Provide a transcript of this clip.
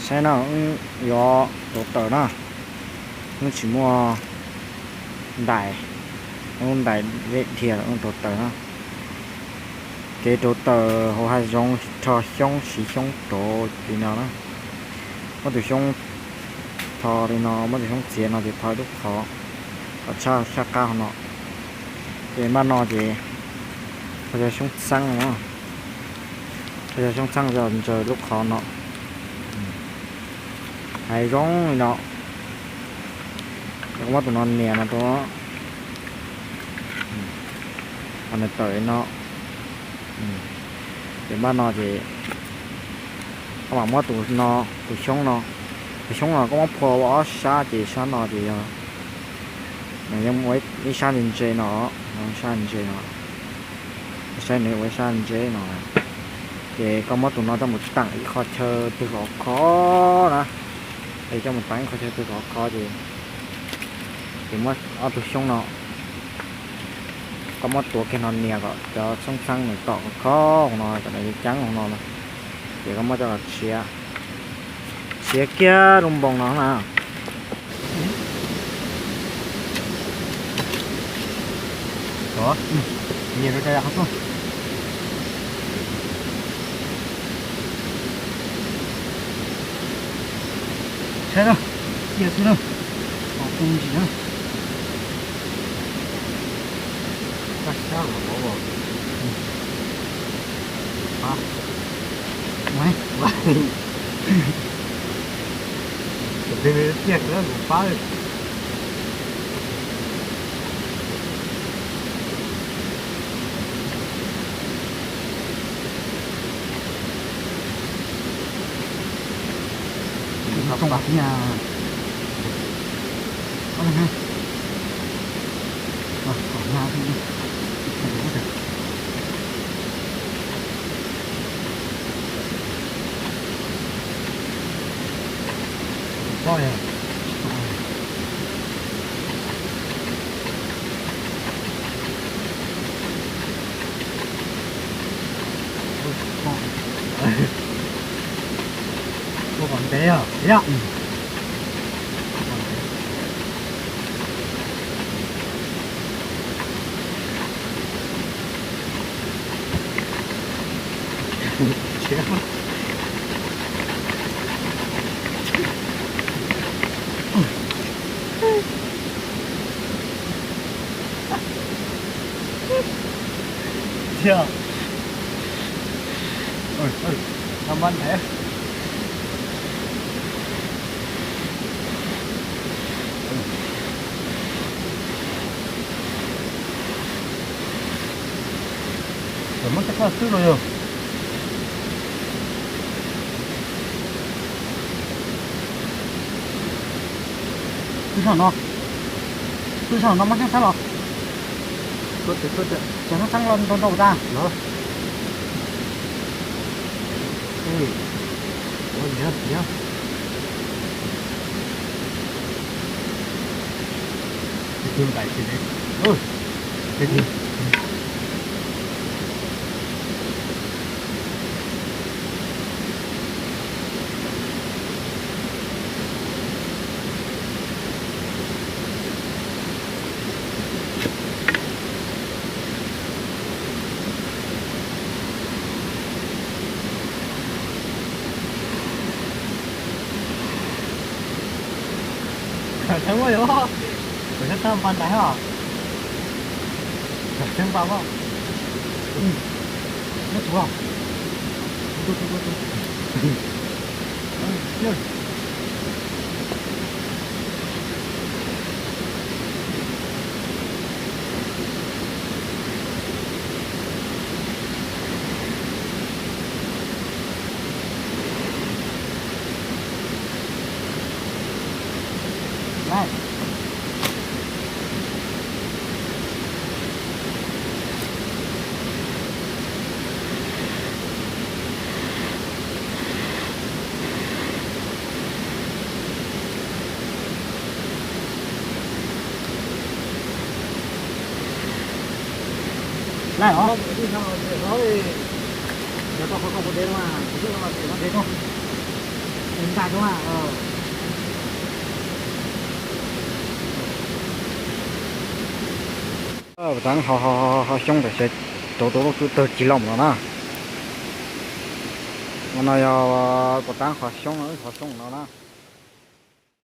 Saib no, wb yuav rauv taws na, wb tsis muaj ntais, wb ntais zeb dhia, wb rauv taws na. Kev rauv taws hauv hav zoov, rho xyoob, siv xyoob rauv li no na. Muab tus xyoob tho li no, muab tus xyoob txiav no ces tho lub qhov, kom tshaj qab hauv no. Ces npaj no ces tho cov xyoob txheeb no, tho cov xyoob txheeb ntsaws lub qhov no. Hais zoo li no, ces koj muab tus no nias no rau, kom nws tawm li no. Ces npaj no ces koj mam muab tus no, tus xyoob no, tus xyoob no koj muab phua ua ob sab ces sab no ces yog, nws yeej ua ib sab ntse ntse no, ib sab ntse no, saib nws ua ib sab ntse no. Ces koj muab tus no coj mus teem ib qho chaw twg khov kho na, es coj mus teem ib qho chaw twg khov kho ces, ces muab ob tug xyoob no, koj muab tuav kiag no nias kom cov xyoob txheeb nws tom khov kho no, kom nws ceeb no, ces koj muab coj los tshiav, tshiav kiag lub npoo no na. Saib na, cia xwb na, poob ntsis na. Tus twg nws tiag kuv pab. Ua kom ntev os. Thiab. Npaj ntev. Muab txhab xwb los yog. Twb sab no, twb sab no muab xyoob txheeb los. Cov xyoob txheeb los nrau nrau tas. Tseeb yog, tseeb npaj ntais os. Tseeb npaj os. Nyob tus os. Laij os. Yog tau qhov koj ua dev no mas, kuv twb ua no ces no dev no. Puas taab ho xyoob tam sim rauv tau lub tswb tawg cig loo no na. Ua no yog puas taab qhov xyoob, qhov xyoob no na.